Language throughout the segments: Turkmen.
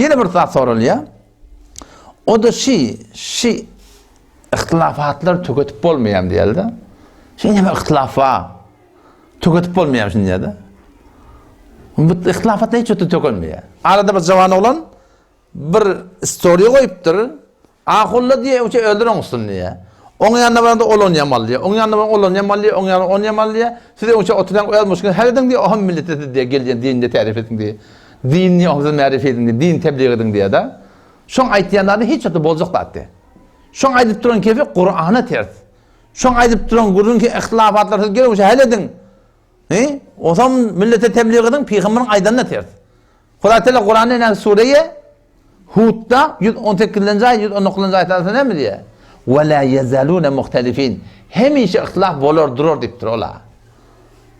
Ýene bir zat soralýar. O-da şi, şi yhtylafatlary tüketip bolmaýar diýýärler-de. Şeýle bir yhtylaf bar. Tüketip bolmaýar şuny diýýär-de. Bu yhtylafatlar hiç wagtda tökenmeýär. Arada bir jawan oglan bir istoriýa goýupdyr. Ahulla diýýär, öňçe öldür oňusyn diýýär. Oň ýanyna baranda ol ony ýamal diýýär. Oň ýanyna baranda ol ony ýamal diýýär, oň ýanyna ony ýamal diýýär. Siz öňçe oturýan öz muşkini hal ediň diýýär, oňam millete siz diýýär, gelýän dinini tärifi ediň diýýär. Dinini oň siz märifi ediň diýýär, din tebliğ ediň diýýär-de. Şoň aýtýan zady hiç wagtda boljak zat däl. Şoň aýdyp duran kefi Kurana ters. Şoň aýdyp duran gürrüň ki ihtilafatlar siz gelin hal ediň. He? Osam millete tebliğ ediň, pygamberiň aýdanyna ters. Hudaý Teala Kuranda inen sureýe Hudda 118-nji aýat, 119-njy aýatlarda näme diýýär? Ve la yezaluna muhtelifin. Hemişe ihtilaf bolar durar diýipdir ola.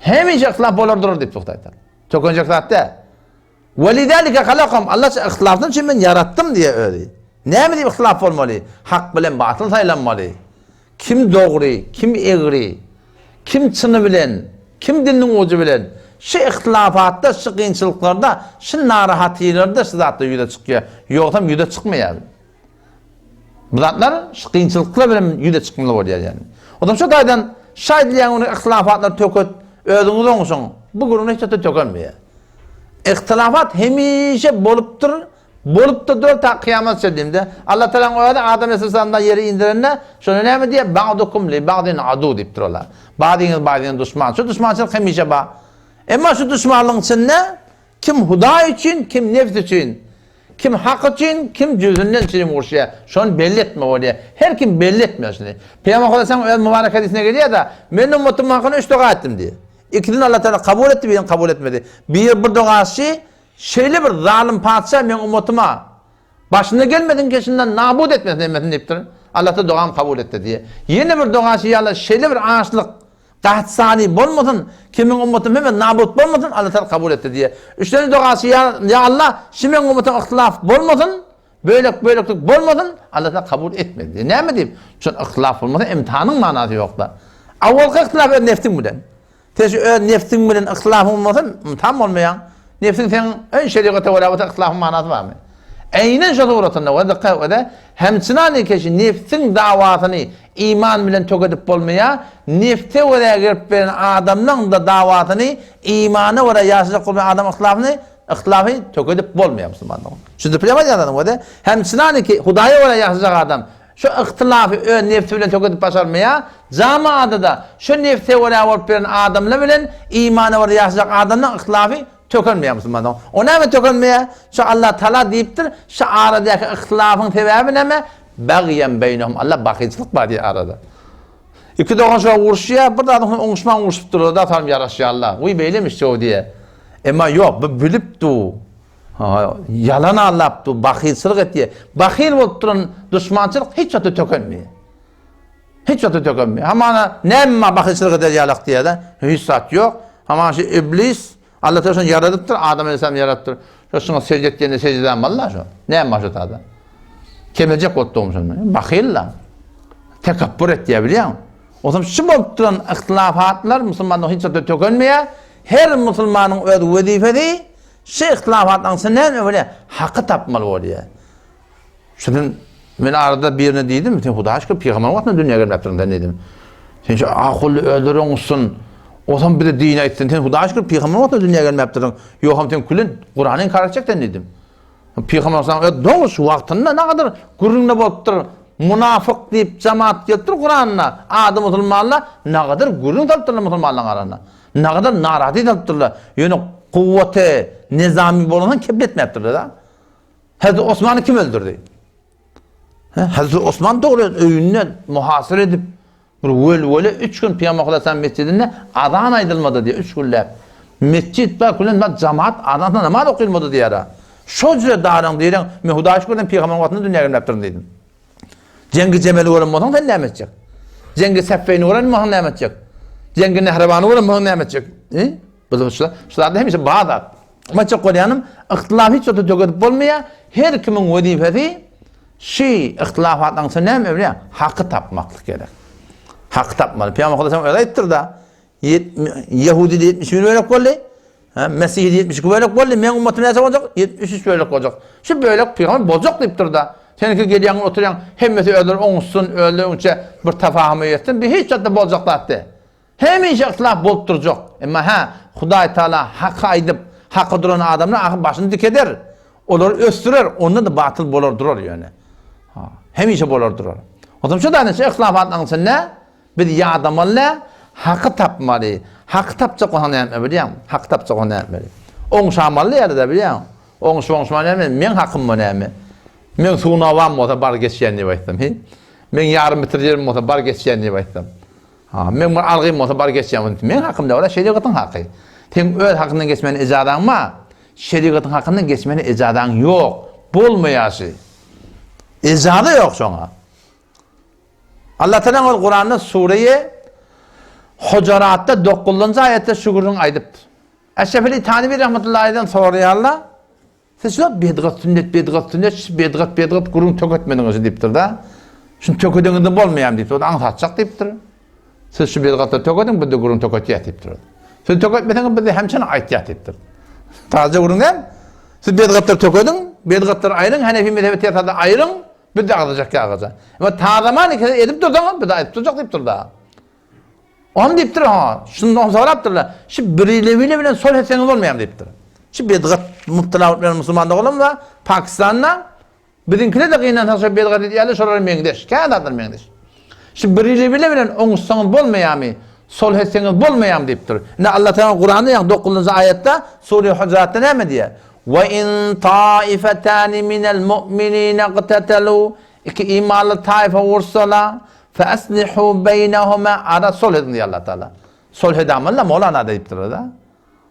Hemişe ihtilaf bolar durar diýipdir Hudaý Teala. Tökenjek zat däl. Ve lidalike halakahum. Allah şu ihtilafdan üçin men ýaratdym diýýär özi. Näme diýip ihtilaf bolmaly? Hak bilen batyl saýlanmaly. Kim dogry, kim egri, kim çyny bilen, kim diliniň ujy bilen, şu ihtilafatda, şu kynçylyklarda, şu narahatylarda şu zatlar ýüze çykýar. Ýogsam ýüze çykmaýar. Bu zatlar şu kynçylyklar bilen ýüze çykmaly bolýar ýagny. O zaman şu taýdan şu aýdylýan güni ihtilafatlar töket, özüňiz oňuşyň. Bu gürrüň hiç wagtda tökenmeýär. Ihtilafat hemişe bolupdyr, Bolupdyr dur ta kyýamat çenli. Allah Tagalaň özi Adam aleyhisselamdan ýere indirende şonda näme diýýär? Ba'dukum li ba'din adu diýipdir olar. Bazyňyz bazyňa duşman. Şu duşmançylyk hemişe bar. Emma şu duşmanlygyň içinde kim Hudaý üçin, kim nefs üçin, kim hak üçin, kim jüzünden üçin uruşýar. Şony belli etme bolýar. Her kim belli etmeli şuny. Pygamber Hudaýyň öz mübarek hadysynda gelýär-de, Men ummatym hakyna üç doga etdim diýýär. Ikisini Allah Tagala kabul etdi, birini kabul etmedi. Biri bir dogasy Şeýle bir zalym patyşa meň ummatyma başyna gelmesin keşinden nabut etmesin hemmesini diýipdir. Allatala dogamy kabul etdi diýýär. Ýene bir dogasy ýaly şeýle bir açlyk, gaht sany bolmasyn, ki meň ummatym hemme nabut bolmasyn, Allatala kabul etdi diýýär. Üçlenji dogasy ýa ýa Allah, şi meň ummatyma yhtylaf bolmasyn, bölek-böleklik bolmasyn, Allatala kabul etmedi diýýär. Näme diýip? Şol yhtylaf bolmasa imtihanyň manasy ýok-da. Awalky yhtylaf öz nefsiň bilen. Sen şu öz nefsiň bilen yhtilafyň bolmasa, tam bolmaýaň. Nefsiň seň öň şerigata görä bolsa yhtilafyň manasy barmy? Eýnen şo suratynda we dykgat we hemçinany keşi nefsiň dawasyny iman bilen tökedip bolmaýar, nefse görä girip beren adamlaň-da dawasyny imana görä ýaşajak bolmaýan adam yhtilafyny yhtilafy tökedip bolmaýar musulmanlaryň. Düşündirip bilýärmi aýdýan zadymy we hemçinany ki Hudaýa görä ýaşajak adam Şu yhtylafy öz nebsi bilen tökedip başarmaýar, jamaada-da şu nebse görä bolup beren adamlar bilen imana görä ýaşajak adamlaryň yhtylafy tökenmeýär musulmanlaryň. O näme tökenmeýär? Şu Allah Taala diýipdir, şu aradaky yhtylafyň sebäbi näme? Bagýan beýnehum, Allah bakyçylyk bar diýýär arada. Iki dogan şo uruşýar, bir zadyň üçin oňuşman uruşyp durlar-da, soň ýaraşýarlar. Wiý beýlemiş şo diýýär. Emma ýok, bu bilip dur. Ýalan aldap dur, bahylçylyk etýär. Bahyl bolup duran duşmançylyk hiç wagtda tökenmeýär. Hiç wagtda tökenmeýär. Hamana näme bar bahylçylyk eder ýalak diýýär-de, hiç zat ýok. Hamana şu iblis Allah Teala şony ýaradypdyr, Adam aleyhisselam ýaradypdyr. Şo şuňa sežde et diýende sežde eden walla şo. Näme bar şo tada? Kemeljek bolup durmuşam. Bahyl-la. Tekepbür etýär bilýäňmi? Onsoň şu bolup duran yhtilafatlar musulmanlar hiç wagtda tökenmeýär. Her musulmanyň öz wezipesi Şu yhtilafatlaryň içinde näme bolýar? Haky tapmaly bolýar. Şuny men arada birine diýdim, sen Hudaýa şükür pygamber wagtynda dünýä gelmepdirň sen diýdim. Sen şu ahully özleriň ussun. Osam bize din aýtsyn, sen Hudaýa şükür pygamber wagtynda dünýä gelmepdirň. Ýogsam sen külen Kurany inkar etjek sen diýdim. Pygamber sallam öz dogry şu wagtynda nägadar gürrüňde bolupdyr. Munafyk diýip jamaat gelipdir Kuranda, ady musulmanlar nägadar gürrüň salypdyrlar musulmanlaryň arasynda. Nagadar narazy salypdyrlar. Ýöne kuwwaty nizamy bolansoň kepletmäpdirler-de. Hazreti Osmany kim öldürdi? Hazreti Osman dogry öýünde muhasyr edip bir welwele üç gün Pygamber Hudaýtan mesjidinde azan aýdylmady diýýär, üç günläp. Mesjit bar, külen bar, jamaat azan namaz okylmady diýýär. Şo jüre daryň diýren, men Hudaýa şükür sen pygamberiň wagtynda dünýä gelmäpdirin diýdim. Jeňgi Jemeli gören bolsaň sen näme etjek? Jeňgi Seffeýni gören bolsaň näme etjek? Jeňgi Nährebany gören bolsaň näme etjek? He? Bu şu şu zatda hemişe bar zat. Aýtjak bolýanym, yhtylaf hiç wagtda tökedip bolmaýar. Her kimiň wezipesi şu yhtylafatlaryň içinde näme bilýär? Haky tapmaklyk gerek. Haky tapmaly. Pygamber Hudaý özi aýtdyr-da, Ýehudi 71 bölek boldy. Hä, Mesihi 72 bölek boldy, meň ummatym näçe boljak? 73 bölek boljak. Şu bölek pygamber boljak diýipdir da. Seninki gelýäň oturýaň, hemmesi özleri oňuşsyn, özleriçe bir tafahuma ýetsin, bir hiç zatda boljak zat däl. Hemişe yhtilaf bolup durjak. Emma hä, Hudaý Taala haky aýdyp, haka duran adamlar ahyr başyny dik eder. Olary ösdürer, onda-da batyl bolar durar ýöne. Ha, hemişe bolar durar. Onsoň şu däne şu yhtilafatlaryň içinde biz ýadamaly däl, haky tapmaly. Haky tapjak bolsaň näme etmeli bilýäňmi? Haky tapjak bolsaň näme etmeli? Oňşamaly ýa-da bilýäňmi? Oňşup oňşman näme? Meň hakym bu näme? Meň suw nabam bolsa bar geçýän diýip aýtsam, hi? Meň ýarym bitir ýerim bolsa bar geçýän diýip aýtsam. Ha, meň bir algym bolsa bar geçýän. Meň hakym däl, şerigatyň haky. Seň öz hakyňdan geçmäne ejazaň bar. Şerigatyň hakyndan geçmäne ejazaň ýok. Bolmaýar şi. Ejaza ýok şoňa. Allah Taala ol Kuranda sureýe Hujuratda 9-njy aýatda şu gürrüňi aýdypdyr. Eşrefeli Tanibi rahmetullahi aleyhden soraýarlar. Siz şo bedgat sünnet bedgat sünnet şu bedgat bedgat gürrüň töketmediňiz diýipdir-de. Şuny tökedeňizde bolmaýar diýipdir. O da aňsatjak diýipdir. Siz şu bedgatlary tökediň, biz-de gürrüň töketýäs diýipdir. Siz töketmeseňiz biz-de hemçeni aýtýas diýipdir. Taze gürrüň däl. Siz bedgatlary tökediň, bedgatlary aýryň, Hanefi mezhebi tersada aýryň, biz-de agzajak ýagaja. Emma tazaman ikisi edip dursaňyz, biz-de aýdyp durjak diýipdir da. Oňam diýipdir, ha, şunda oňam sorapdyrlar. Şu birili bilen sulh etseňiz bolmaýarmy diýipdir. Şu bedgat mübtela bolup ýören musulman doganlarymyz bar, Pakistanda. Biziňkiler-de gynansak şo bedgat edýärler, şolara meňzeş, kän zatlar meňzeş. Şu birili bilen oňuşsaňyz bolmaýarmy? Sulh etseňiz bolmaýarmy diýipdir. Indi Allah Taala Kuranda ýa 9-njy aýatda Sure Hujuratda näme diýýär? Wa in taifatan minel mu'minina iqtatalu Iki imanly taýfa ursalar, fe aslihu beýnehuma ara sulh ediň diýýär Allah Taala. Sulh edamalla Mowlana diýipdir-de.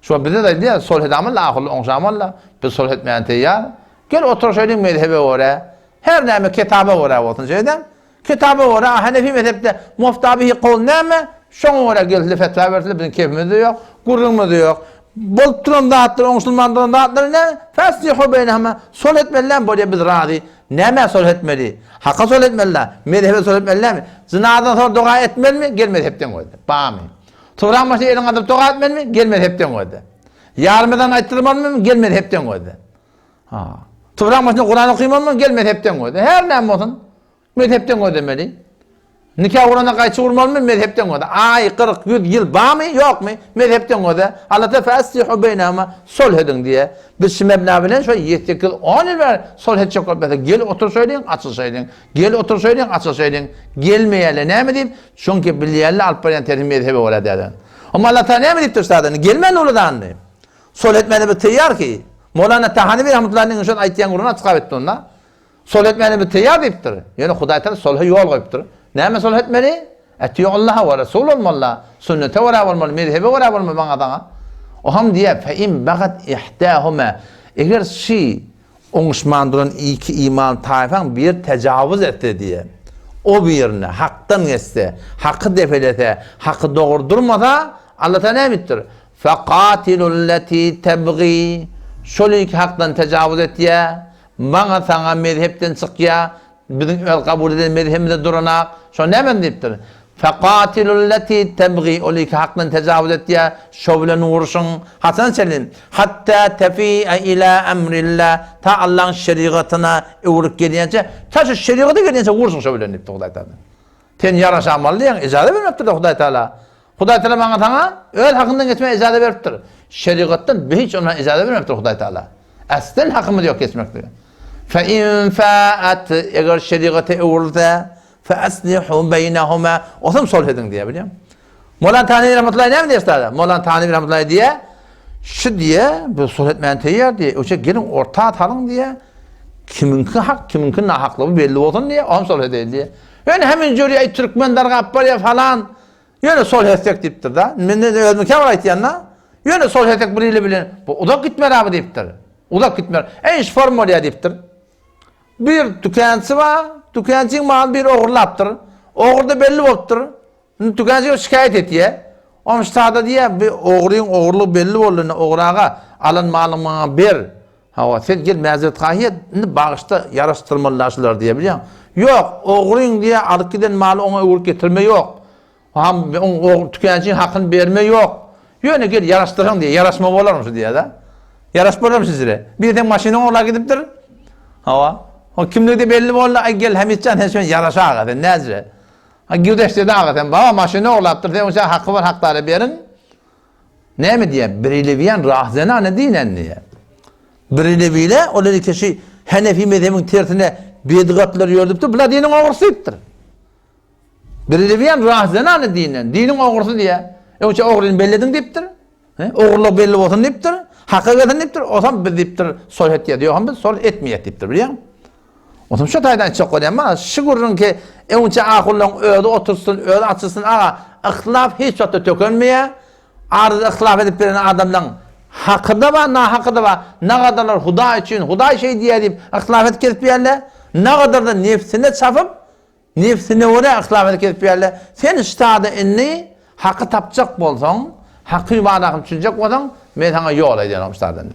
Şo bize-de aýdýar, sulh edamalla ahyrly oňşamalla, biz sulh etmäne teýýar. Gel oturyşaýlyň mezhebe görä. Her näme kitaba görä bolsun şeýdem. Kitaba görä Hanefi mezhepde muftabihi kowul näme? Şoňa görä gelsile fetwa bersile biziň kefimiz-de ýok, gürrüňimiz-de ýok. Bolup duran zatlar, oňşulman duran zatlar näme? Faslihu beýnehuma. Sulh etmeli bolýar biz razy. Nämä sulh etmeli? Haka sulh etmeli-dä, mezhebe sulh etmeli dälmi? Jynazadan soň doga etmelimi? Gel mezhepden gözle. Barmy? Turan başyna eliňi galdyryp doga etmelimi? Gel mezhepden gözle. Ýarym ezan aýtdyrmalymy? Gel mezhepden gözle. Ha. Turan başyna Kuran okymalymy? Gel mezhepden gözle. Her näme bolsun, mezhepden gözlemeli. Nika guranda gaýçy urmalymy? Mezhepden gözle. Aý, 40, 100 ýyl barmy, ýokmy? Mezhepden gözle. Allah Teala faslihu beýnehuma sulh ediň diýe. Biz şu mebna bilen şo 7, 8, 10 ýyl bäri sulh etjek bolup ýatyr. Gel oturşaýlyň, açyşaýlyň. Gel oturşaýlyň, açyşaýlyň. Gelmeýärler. Näme diýip? Çünki bilýärler alyp barýan tersi mezhebe görä däl. Amma Allah Teala näme diýipdir üstad? Gelmän uludandy. Sulh etmäne biz teýýar ki. Molana Tahanewi rahmetullahi aleyh şol aýtýan gürrüňini açyk etdi onda. Sulh etmäne biz teýýar diýipdir. Ýöne Hudaý Taala sulha ýol goýupdyr. Näme sulh etmeli? Etiullaha we Rasul bolmaly, sünnete görä bolmaly, mezhebe görä bolmaly maňa saňa. Oham diýýär, fe in bagat ihdahuma. Eger şi oňuşman duran iki iman taýfaň biri tejawuz etse diýýär. O birine hakdan geçse, haky depelese, haky dogry durmasa, Allah Taala näme diýipdir? Faqatilullati tebgi. Şol iki hakdan tejawuz etýär. Maňa saňa mezhepden çykýa, biziň öz kabul eden mezhebimizde duranak, şo näme diýipdir? Faqatilullati tebgi, ol iki hakdan tejawuz etýä, şo bilen uruşyň, haçana çenli? Hatta tefi'e ila emrilla, ta Allaň şerigatyna öwrülip gelýänçä, ta şu şerigata gelýänçä uruşyň şo bilen diýipdir Hudaý Taala. Sen ýaraşamaly diýýäň, ijaza bermekdir-de Hudaý Taala. Hudaý Taala maňa saňa öz hakyňdan geçmäge ijaza beripdir. Şerigatdan hiç ondan ijaza bermekdir Hudaý Taala. Aslen hakymyz ýok geçmeklige. Fe in fa'at eger şerigata öwrülse fe aslihu beýnehuma osam sulh ediň diýýär bilýäňmi? Molan Tani rahmetullahi näme diýýär sada? Molan Tani rahmetullahi diýýär, şu diýýär, bu sulh etmäni teýýar diýýär. Oça geliň orta salyň diýýär. Kimiňki hak, kimiňki nahaklygy belli bolsun diýýär, oňam sulh edeýin diýýär. Ýöne hemen jürýär, aý türkmen dargap barýar falan. Ýöne sulh etsek diýipdir-da. Men özümi käbir aýtýan-da. Ýöne sulh etsek bir ili bilen bu uzak gitmer abi diýipdir. Uzak gitmer. Eý şu form bolýar diýipdir. Bir tükänçi bar, tükänçiň malyny biri ogurlapdyr. Ogry-da belli bolupdyr. Indi tükänçi gelip şikaýat etýär. Onuň ştada diýýär, bir ogryň ogurlygy belli boldy, indi ogry aga, alan malyňy maňa ber. Hawa, sen gel mäzeret-haýy et, indi bagyşda ýaraşdyrmaly-da şulary diýýär, bilýäňmi? Ýok, ogryň diýýär, alyp giden maly oňa öwrüp getirme ýok. Ham oň tükänçiň hakyny berme ýok. Ýöne gel ýaraşdyraň diýýär. Ýaraşma bolarmy şu diýýär-de. Ýaraşyp bolarmy şu jire? Biri seň maşynyňy ogurlap gidipdir. Hawa. O kimligi-de belli boldy. Aý gel Hamitjan sen şuny ýaraş aga sen näjire? Ha güreşde aga sen baba maşyny ogurlapdyr sen oňa haky bar hakdara beriň. Näme diýýär? Birelewiýan rahzenane dinen diýýär. Birelewile ol erkeşi Hanefi mezhebiň tersine bedgatlar ýördüpdir. Bular diniň ogrusy diýipdir. Birelewiýan rahzenane dinen, diniň ogrusy diýýär. Öňçe ogryny bellediň diýipdir. He, ogurlyk belli bolsun diýipdir. Haka gelsin diýipdir. Osam biz diýipdir, sulh etýär. Ýogsam biz sulh etmeýäs diýipdir, bilýäňmi? Osam şu taýdan aýtjak bolýan mana şu gürrüňki öňçe ahullaň özi otursyn, özi açylsyn aga, yhtilaf hiç wagtda tökenmeýär. Arz yhtilaf edip beren adamlaň haky-da bar, nahaky-da bar. Nagadarlar Hudaý üçin, Hudaý şeý diýýär diýip yhtilaf edip gezip ýörler. Nagadarlar nebsine çapyp, Nebsine görä yhlas edip gezip ýörler. Sen ştada indi haky tapjak bolsaň, haky manasyny düşünjek bolsaň, men saňa ýol aýdýan ştadan.